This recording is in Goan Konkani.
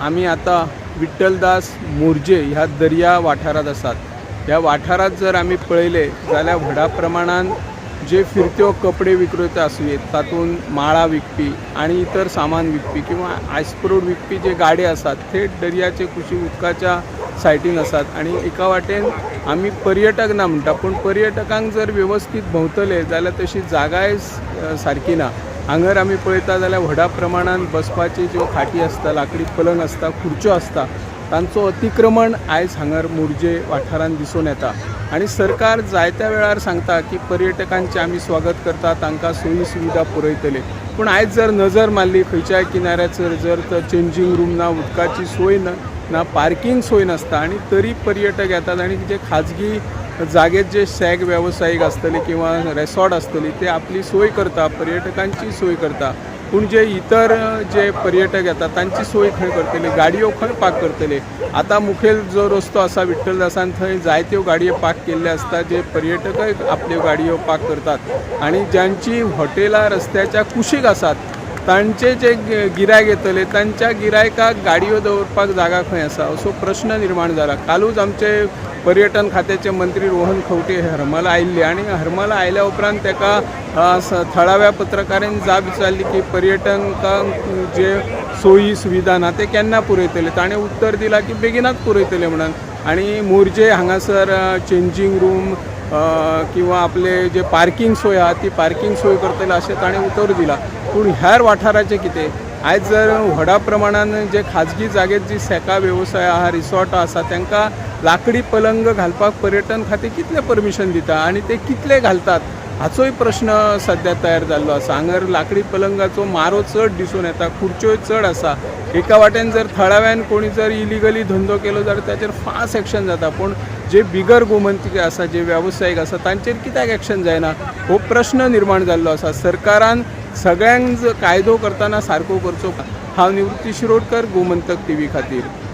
आमी आतां विठ्ठलदास मोरजे ह्या दर्या वाठारांत आसात. ह्या वाठारांत जर आमी पळयलें जाल्यार व्हडा प्रमाणान जे फिरत्यो कपडे विक्रेते आसुंये, तातूंत माळा विकपी आनी इतर सामान विकपी किंवा आयस्प्रूट विकपी जे गाडे आसात, थेट दर्याचे कुशीक उदकाच्या सायटीन आसात. आनी एका वाटेन आमी पर्यटक ना म्हणटा, पूण पर्यटकांक जर वेवस्थीत भोंवतले जाल्यार तशी जागाय सारकी ना. हांगर आमी पळयता जाल्यार व्हडा प्रमाणान बसपाची ज्यो खाटी आसता, लाकडी पलंग आसता, खुर्च्यो आसता, तांचो अतिक्रमण आयज हांगर मोरजे वाठारांत दिसून येता. आनी सरकार जायत्या वेळार सांगता की पर्यटकांचें आमी स्वागत करता, तांकां सोयी सुविधा पुरयतले. पूण आयज जर नजर मारली खंयच्याय किनाऱ्याचेर जर, तर चेंजींग रूम ना, उदकाची सोय ना, ना पार्किंग सोय नासता आनी तरी पर्यटक येतात. आनी जे खाजगी जागेत जे शॅक वेवसायीक आसतले किंवा रेसॉर्ट आसतली, ते आपली सोय करता, पर्यटकांची सोय करता. पूण जे इतर जे पर्यटक येतात तांची सोय खंय करतले? गाडयो खंय पार्क करतले? आतां मुखेल जो रस्तो आसा विठ्ठलदासान, थंय जायत्यो गाडयो पार्क केल्ले आसता. जे पर्यटकय आपल्यो गाडयो पार्क करतात आनी ज्यांची हॉटेलां रस्त्याच्या कुशीक आसात, तांचे जे गिरायक येतले, तांच्या गिरायकाक गाडयो दवरपाक जागा खंय आसा, असो प्रश्न निर्माण जाला. कालूच आमचे पर्यटन खात्याचे मंत्री रोहन खंवटे हे हरमला आयिल्ले आनी हरमला आयल्या उपरांत ताका थळाव्या पत्रकारांनी जाब विचारली की पर्यटकांक जे सोयी सुविधा ना ते केन्ना पुरयतले? ताणें उत्तर दिलां की बेगिनाच पुरयतले म्हणून. आनी मोरजे हांगासर चेंजींग रूम किंवा आपले जे पार्किंग सोय आहा, ती पार्किंग सोय करतले अशें ताणें उतर दिलां. पूण हेर वाठाराचें कितें? आयज जर व्हडा प्रमाणान जे खाजगी जागेत जी शॅका वेवसाय आहा, रिसॉर्ट आसा, तांकां लाकडी पलंग घालपाक पर्यटन खातें कितलें परमिशन दिता आनी ते कितले घालतात, हाचोय प्रश्न सद्या तयार जाल्लो आसा. हांगर लाकडी पलंगाचो मारो चड दिसून येता, खुर्च्योय चड आसा. एका वाटेन जर थळाव्यान कोणी जर इलिगली धंदो केलो जाल्यार ताचेर फास्ट एक्शन जाता, पूण जे बिगर गोमंतकी आसा, जे वेवसायीक आसा, तांचेर कित्याक एक्शन जायना, हो प्रश्न निर्माण जाल्लो आसा. सरकारान सगळ्यांक कायदो करतना सारको करचो. हांव निवृत्ती शिरोडकर, गोमंतक टीव्ही खातीर.